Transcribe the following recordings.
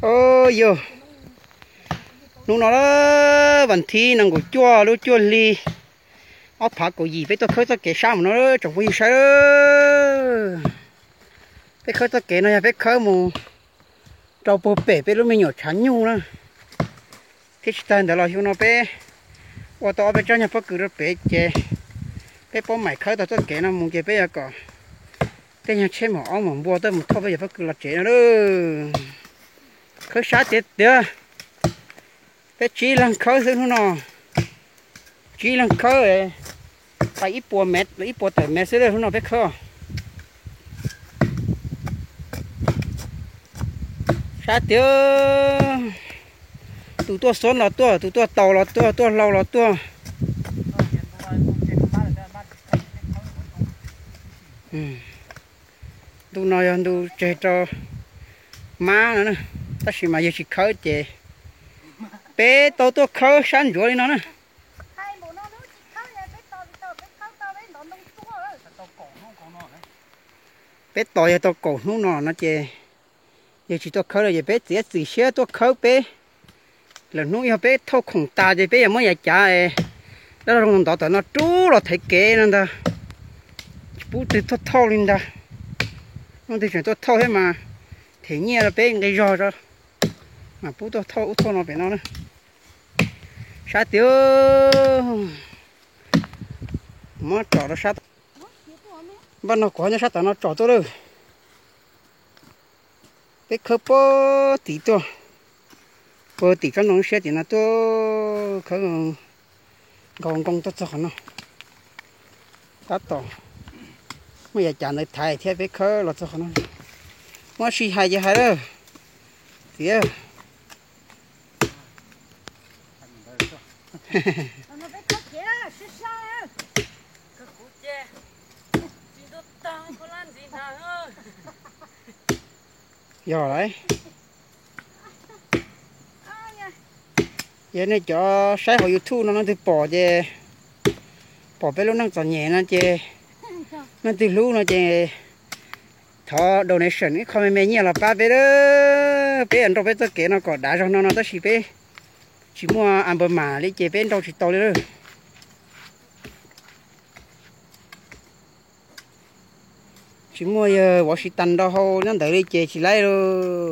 Yog hnub no vas thib nees nkaum cuaj lub cuaj hli ob phav kaum yim peb tuaj khawb txoj kev sab mus no tsoom phooj ywg saib. Peb khawb txoj kev no yog peb khawb mus rau puag pem peb lub me nyuam tshav nyuj na. Thiab tsis tag ntawd los xyoo no peb ua tau ob peb tsob nyuag pob kws rau pem ces peb paub maim khawb tau txoj kev no mus ces peb yuav kom tej nyuag tsheb maum aub maum npua tuaj mus thauj peb cov pob kws los tsev no lauj. Khawb sab tiag tiag. Peb tsib leeg khawb xwb hnub no. Tsib leeg khawb, tau ib puas mev, ib puas tawm mev xwb hnub no peb khawb. Sab tiag. Tus tuaj xob los tuaj, tus tuaj taus los tuaj, tuaj hlau los tuaj. Ntu no yog ntu tseg rau mab no, tab sis mas yog tsis khawb ces peb tau tuaj khawb sab ntsuav li no na. Peb tos yog tau kaum hnub no no ces yog tsis tuaj khawb lawm ces peb txiav txim siab tuaj khawb peb. Lwm hnub yog peb thauj khoom tas ces peb yuav muab yav cav dab laug zoo ntov tom no rub los thev kev no ntag. Tsis pub twg thauj thauj li ntag. Leej twg tseem tuaj thauj thiab mas them nyiaj rau peb nqi zog, mas pub tuaj thauj ub thauj no pem no na. Sab tiag. Muab tsom rau sab. Npaj no kuv nyob sab tom no tsom tuaj lawm. Peb khawb puag tim tuaj, puag tim tsob ntoo siab tim no tuaj khawb nkaus nkoos tuaj txog qhov no. Tab tom muaj yav cav ntawd thaiv thiab peb khawb los txog qhov no. Muab sij hais ces hais lawm tiag. Yog lawm. Yog nej cov saib hauv YouTube no leej twg pom ces, pom peb lub neej txom nyem no ces, leej twg hlub no ces thov donation ib qho me me nyiaj los pab peb, peb yuav nrau peb txoj kev no kom dav zog no no tab sis peb tsis muaj a npawg mas li ces peb nrau tsis tau li lawm. Tsis muaj yawg Vauv Siv Tas nrau hau nyob ntawd li ces tsis laib li,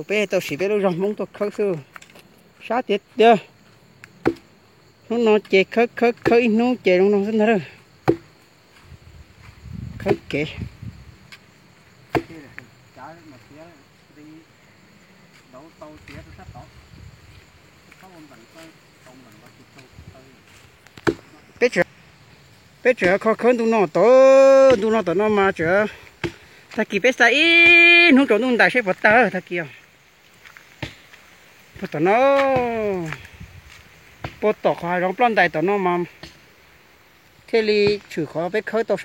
peb tau siv peb lub zog Hmoob tuaj khawb xwb. Sab tiag tiag. Hnub no ces khawb khawb khawb ib hnub ces zoo no xwb ntag. Khawb kev. Peb tseem, peb tseem kho khawb ntu no tom, ntu no tom no mas tseem, tag kis peb xa ib hnub rau ntuj ntais seb puas tag tag kis. Puag tom no, puag tom qhov hav zoov ploj ntais tom no mas thiaj li tshwm qhov peb khawb tau.